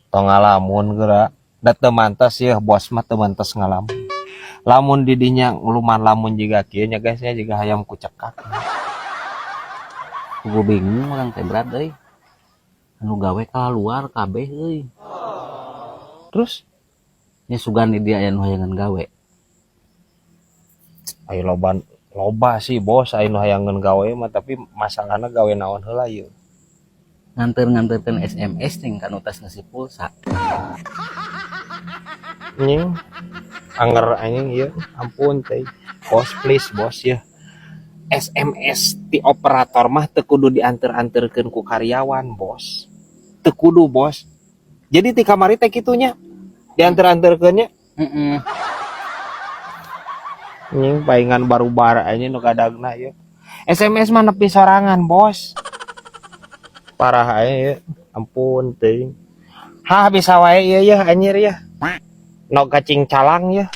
Tong ngalamun geura. Da teu mantes ya, bos mah teu mantes ngalamun. Lamun didinya nguluman lamun jiga kieu nya, guys, nya, jiga hayam ku cekak. Gue bingung urang teh, Brad, euy. Anu gawe keluar kabeh euy. Terus? Nya sugan di dia aya nu hayangan gawe. Ayo, loba loba sih, bos, aya nu hayangeun gawe mah, tapi masalahna gawe naon heula ieu? Nganter-nganterkeun SMS ning kanu tas ngisi pulsa. Anjing, anger anjing ieu, ampun teh. Bos, please, bos, ya. SMS ti operator mah teu kudu dianter-anterkeun ku karyawan, bos. Teu kudu, bos. Jadi ti kamari teh kitu nya. Dianter-anterkeun nya. Heeh. Anjing, paingan barubar anjing nu kadagna ieu. SMS mah nepi sorangan, bos. Parah aya ya. Ampun teuing. Hah, bisa wae ieu ya, anjir ya. No kacing calang ya.